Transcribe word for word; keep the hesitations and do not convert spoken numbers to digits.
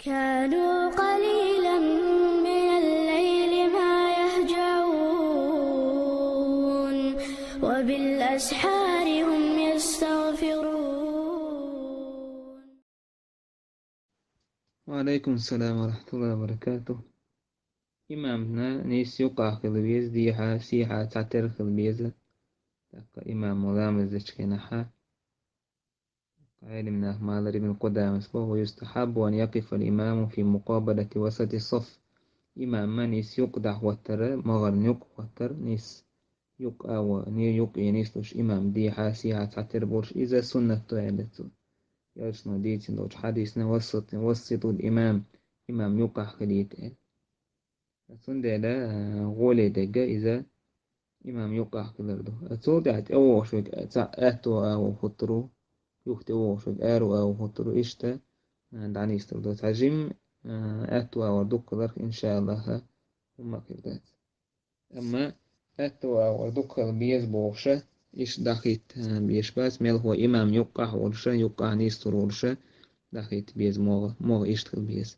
كانوا قليلا من الليل ما يهجعون وبالأسحار هم يستغفرون. وعليكم السلام ورحمة الله وبركاته. Имамна нийса юкъахь хила веза, дехьа, сехьа цхьатера хила веза. ТӀаккха имам ламаз дечу хенахьа. Ӏелимнах малар Ибн Къудамас боху: «ويستحب أن يقف الإمام في مقابلة وسط الصف». Имам ма нийса юкъа дӀахӀоттара, магӀарна юкъа хӀоттара, нийса юкъа а во, не юкъе нийслуш имам дехьа, сехьа цхьатера болуш, иза суннат ду аьлла цо. Элчано дийцина долчу хьадисна: «وسطوا الإمام», имам юкъахь хилийта аьлла. Цундела, а, гӀоле дегга иза имам юкъахь хилар ду. А цул тӀаьхьа тӀевогӀуш верг цхьаъ аьтту а вохуттур ву, юха тӀевогӀуш верг ару а вохуттур ву, иштта, а, дӀанийсалур ду. Цхьа жимма, а, аьтту а вар дуккха хиларх, иншааллахӀ, хӀумма а хир дац. Амма аьтту а вар дуккха хила беза бохуша, иштта дӀахӀитта, а, безаш бац, мелхо имам юккъахь волуша, юккъахь нийсалур волуша, дӀахӀитта беза могӀа, могӀа иштта хила беза.